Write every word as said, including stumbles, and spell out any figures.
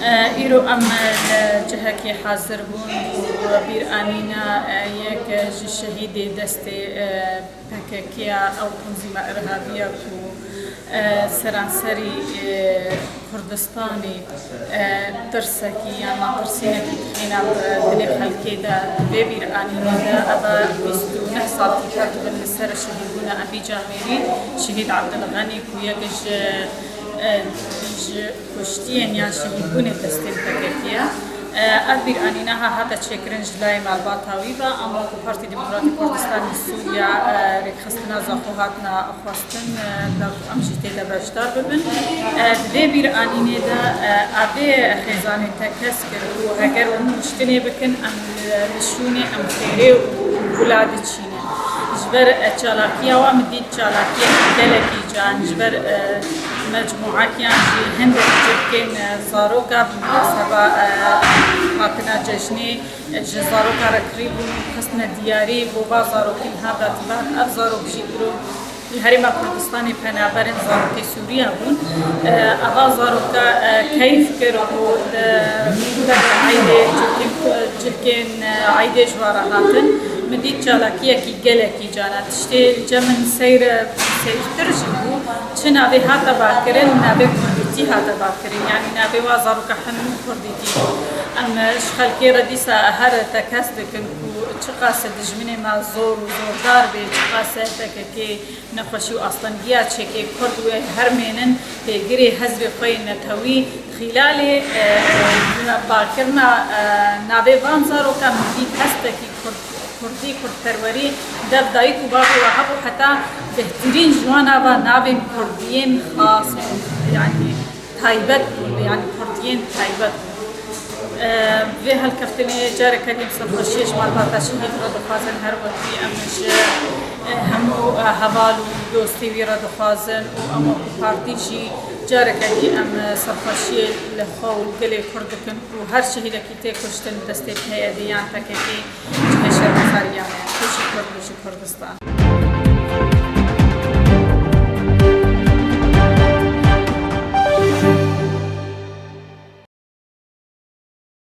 E, îro em li cihekê hazir bûn û bîr anîna, e, yek ji şehîdê destê, e, P K K ya, ew tanzîma irhabiya ku, e, seranserî, e, Kurdistanê, e, tirsekî yan metirsînekî dixîne bi dilê xelkê de, vê bîr anînê de, eva bîst û neh sal tîket bin li ser şehîdbûna Ebî Camêrî, Şehîd Abdulxenî ku yek ji, e, ji kuştiyên yan şehîdbûnê destê P K K ye. Ev bîranîne ha hate çêkirin ji layê malbata wî ve, ama ku Partî Demokratîk Kurdistanê Sûriya, e, rêkxistina Zaxo hatine xwestin, e, da ku em jî tê de beşdar bibin. E, di vê bîranînê de, e, a vê xêzanê tekez kir ku heger hûn kuştinê bikin, em li, li şûnê em xêrê û gula diçînin. Ji ber, e, çalakiya wan min dît çalakiyek gelekî can, ji ber, e, mecmûakiyan jî hindek civkên, e, zaroka bi minaseba, e, hatina cejnê, e, ji zaroka re kirî bûn û xistine diyarî, bo va zarokî niha datibat. Ev zarok jî îro li Herêma Kurdistanê penaberên zarokê Sûriya bûn. E, eva zaroka, e, keyf kir û di, di eydê civkên, civkên, e, eydê ji wan re hatin. Min dît çalakiyekî gelekî can e. Tiştê li cem min seyr, seyrtir jî bû. Çi navê hate bakirin, navê kurdîtî hate bakirin. Yanî navê wa zaroka hemû kurdîtî bû. Em ji xelkê re dîsa her tekez dikin ku çiqas dijminê me zor û zordar bê, çiqas P K K nexweşî û astengiya çekê kurd wê hermênin pêgirê hezbê xwe yê netewî. Xîlalê, e, bakirina, e, navê van zarokan min dît hestekî kurd, kurdî, kurdperwerî dev dayik û bavê we hebû, heta bêhtirîn ji wan ava navên kurdiyên xas bûn, yanî taybet bûn, yanî kurdiyên taybet bûn. E, vê helkeftinê careke dî em serxweşiyê ji malbata şehîd re dixwazin, her wekî em ji, e, hemû, e, heval û dostê wî re dixwazin û em wekî partî jî careke dî em, e, serxweşiyê li xwe û li gelê Kurd dikin ku her şehîdekî tê kuştin destê P Y D yan P K K cihê şermezariya me ye. Bijî Kurd, bijî Kurdistan.